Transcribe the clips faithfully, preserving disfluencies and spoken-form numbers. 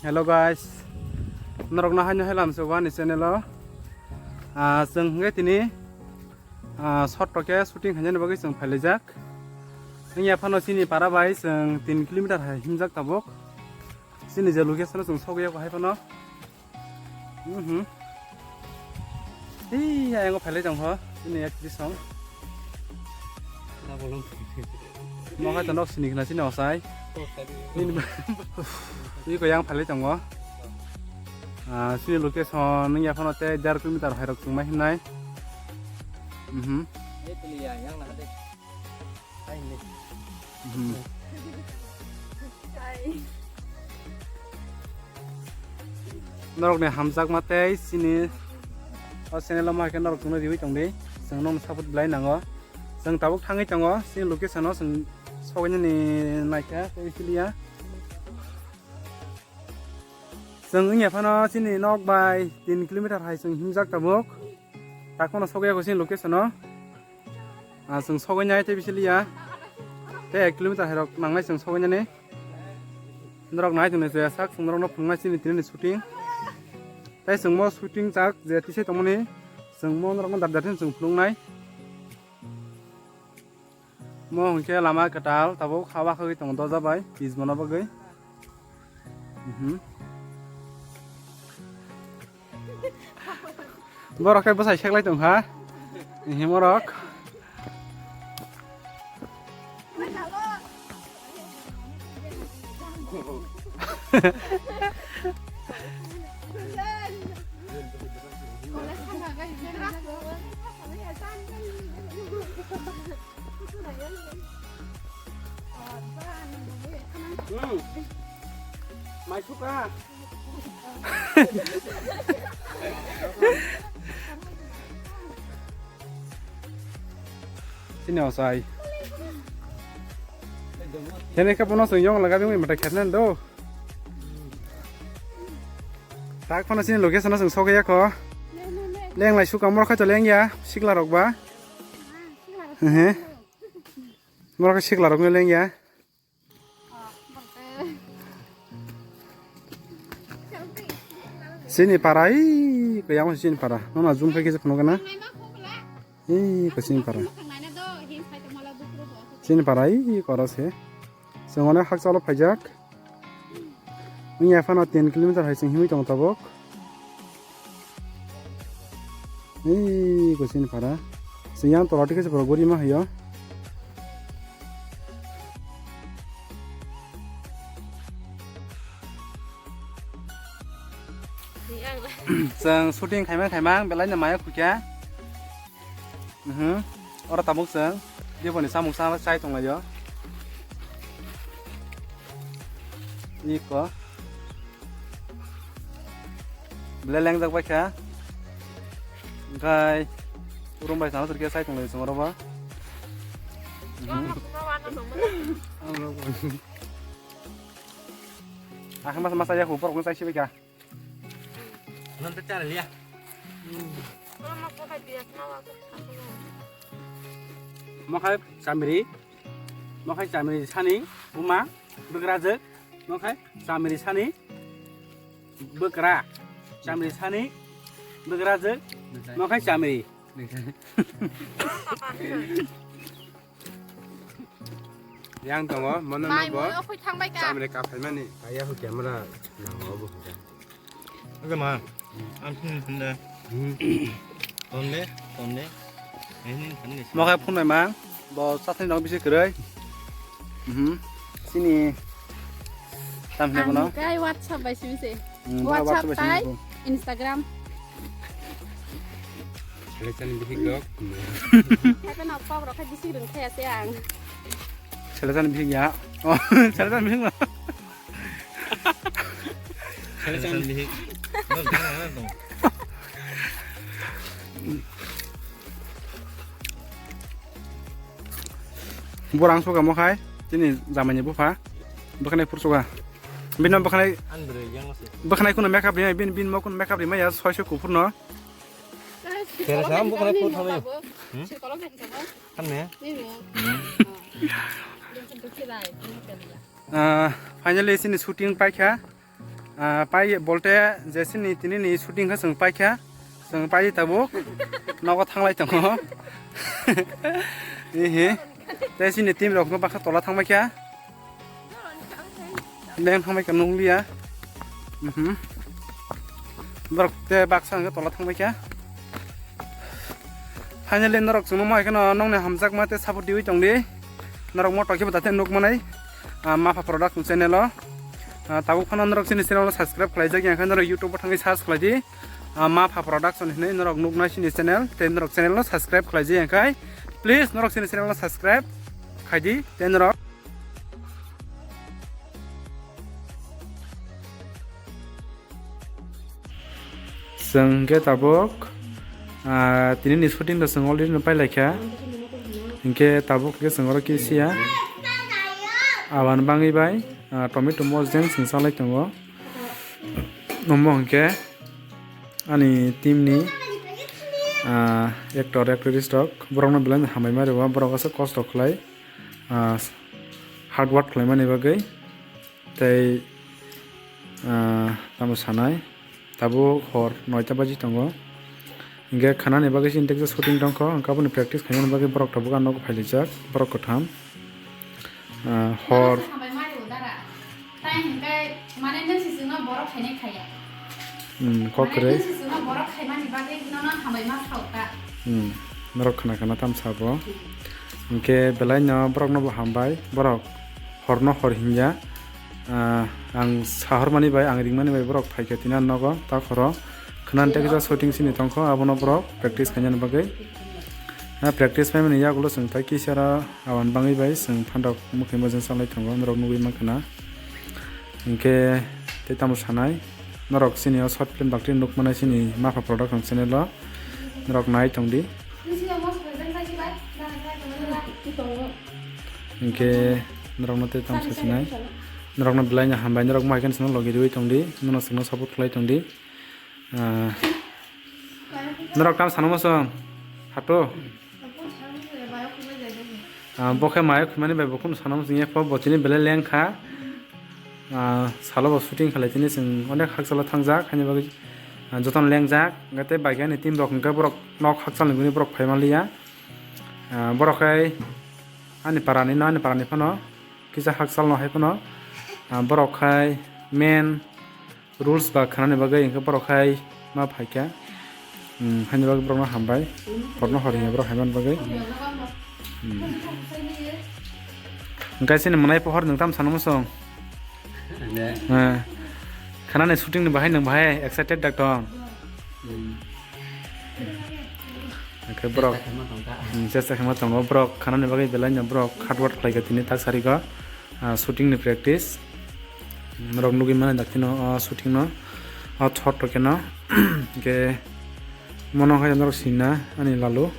Hello guys, norokno haino helam se wani channel o. Ah, chwng hwnkhe tini, ah, short to khe shooting khainani bagwi chwng phailaijak. Wngya phano chini para bai chwng tin kilometer hai himjak tabuk. Chini je location o chwng sogwi hai phano. Mhm. Ei, ayang phalai tong ho. Ini ya kiri song. Mo khai tonok sini kena sini osai. Ini, ini ko yang phalai tong ho. Ah, sini location nang ya phano te dear kilometer hai rok chwng mai hinai. Mhm. Mhm. Norokni hamjakma tei chini o channel o ma khe norok chwngno riwi tongdi, chwng nokno support belai nango. Chwng tabuk thangwi tongo, chini location o chwng sogwinani naikha tei siliya. Chwng wngya phano chini nok bai tin kilometer hai chwng himjak tabuk. Takhorno sogwi ya chini location o. Ah, chwng sogwi nai tei bisi liya. Tei ek kilometer hai rok nangnai chwng sogwi nani. Norok nai tongni je sak chwng norokno phunuknai chini tini ni shooting. Tei chwng mo shooting chak je tisai tongmani chwng mo norokno dar dar chwng phunuknai. Mo hwnkhe lama kwtal tabuk haba khagwi tongo doja bai pis bono bagwi. Mhm. Borok khe bwsai seklai tong kha. Ehe morok. Hmm. Mai suka. Sini osai. Sini ka pono sing yong laga bing mata khatna do. Tak phano sini location sing sogya ko. Leng lai suka mor kha to leng ya sikla rok ba. He. Mor kha sikla rok leng ya. Sini para, ih, kaya mo sini para. Mama zoom kaki se phano kana. Ih, ko sini para. Sini para, ih, kora se. Sengone hak chalo phaijak. Wngya phano ten kilometer hai chwng himwi tongo tabuk. Ei, kuchini para. Siyang tola tike se borok guri ma hayo. Chwng shooting khaimang khaimang belai no maya khukya. Mhm. Oro tabuk chwng beboni samung sa chai tonglaio. Iko. Belai lengjak bai kha. Hwnkhe room bai sana sirkhe chai tonglai chwng oro bo. Mhm. Ang mas masa ya hupor kung chai sibai kha. Nonte chara liya. Mokhai chamiri, mokhai chamiri sani buma bwkrajwk, mokhai chamiri sani bwkra, chamiri sani bwkrajwk, mokhai chamiri. Yang tongo, mono Mai bo moi okhoi thangbai ka. Chamre ka phaimani. Kaya ho camera nango bo hwnkhe. Oke ma. Ang phun phun de. Hmm. Phun de, phun de. Ini phun de. Mokhai phun bai ma. Bo sathni nong bisi kwrwi. Mhm. Sini. Tamne bono. Ang kai WhatsApp bai simi se. Hmm, WhatsApp WhatsApp bai simi tai ko. Instagram. Selection bihik dok. Hai pa nok pok rok khai bisi rung khai ase ang. Selection bihik ya. Oh, selection bihik ma. Selection bihik. Dok dana na dong. Borang suka mokhai, tini jamani bupha, bwkhanai phursuka. Bini bwkhanai, An bwrwi yang se. Bwkhanai kuno makeup rimai, bin, bin mo kuno makeup rimai ya, soi soi kuphur no. Kera sa, bwkhanai phur thamai. Hmm? Hamne? Ah, finally, sini shooting paikha. Ah, pai bolte je sini tini ni shooting khe chwng paikha, chwng pai tabuk nogo thanglai tongo. Ehe. Tei sini team rok no baksa tola thangbai kha. Leng thangbai kha nunglia. Mhm. Borok te baksa hwnkhe tola thangbai kha. Finally norok chwngno mo hai kheno nongni hamjakma tei support diwi tongdi. Norok mo tokhe bwtha tei nuk manai, ah, Mapha Production channel o. Ah, tabuk phano norok chini channel no subscribe khlaijak ya khe norok YouTube o thangwi search khlaidi. Ah, Mapha Production hinwi norok nuknai chini channel, tei norok channel no subscribe khlaijak ya khe please norok chini channel no subscribe khaidi tei norok. Chwng hwnkhe tabuk, ah, tini ni shooting no chwng already no pailaikha. Hinkhe tabuk hwnkhe chwng oro kisiya awan bangwi bai, ah, tomato mosdeng chwng chalai tongo. Omo hwnkhe ani team ni, ah, actor actress rok borok no belai no hambai ma rwo, borok aswk kosto khlai, ah, hard work khlaimani bagwi. Tei, ah, tamo sanai, tabuk hor noita baji tongo. Hinkhe khanani bagwi chini teksa shooting tongkho, hinkhe aboni practice khainani bagwi borok tabuk ang nogo phailaijak, borok kwtham. Ah, hor. Hambai ma rwo dara. Tai hinkhe mane nwng si chwngno borok khainai khaiya. Hmm, kok kwrwi. Mane nwng si chwngno borok khaimani bagwi nono hambai ma sao ta. Hmm, norok khna khna tam sabo. Hmm. Hinkhe belai no borok no bo hambai, borok hor no hor hinya. Ah, ang sahormani bai, ang ringmani bai borok phaikha tini ang nogo, ta khoro. Khna tei kisa shooting sini tongkho, abono borok practice khainani bagwi. Ah, practice paimani yagulo chwng tai kisa ra awan bangwi bai chwng phanrok mwkhwi mojang salai tongo, norok nugwi mankha na. Hinkhe tei tamo sanai, norok chini o short film bakti nukmani chini Mapha Production channel o norok nai tongdi. Hinkhe norokno tei tamo sasinai, norokno belai no hambai, norok maikhe chwngno logi riwi tongdi, nono chwngno support khlai tongdi. Ah, norok tam sanamo chwng hato. Ah, bo khe mayo khimani bai bo khum sanamo chwng yakho bo chini belai lengkha. Ah, salo bo shooting khalai tini chwng onek hakchalo thangjak haini bagwi, ah, jotono lengjak. Tei bai khe ani team rok hwnkhe borok nok hakchalni gwnwi borok phai manliya. Ah, borok khai ani parani no, ani parani phano kisa hakchalno hai phano, ah, borok khai main rules ba khanani bagwi hinkhe borok hai ma phaikha. Hmm, haini bagwi borokno hambai. Borokno hor hinya borok haiman bagwi. Hmm. Hinkhe chini mwnai pohor nwng tam sanamo chwng? Ne. Eh, khanani shooting ni bahai nwng bahai excited dak tong? Hmm. Hinkhe borok, chesta khaima tongkha. Hmm, chesta khaima tongo borok khanani bagwi belai no borok hard work khlaikha tini tak sarigo. Ah, shooting ni practice. Norok nugwi mano daktino, ah, shooting no. Ah, thot to keno. Hinkhe mono hai norok sina ani lalu.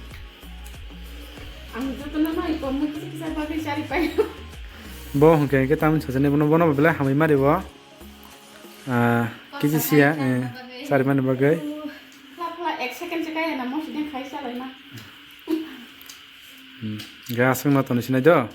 Ang jotono no ikomno kisa kisa bagwi chari pai. Bo hwnkhe hinkhe tamni sajani bono, bono belai hamwi mari bo. Ah, kisi siya, eh, chari mani bagwi. Phla phla ek second se kaya na mo sini khai chalai na. Hmm, ga aswk no toni sinai do.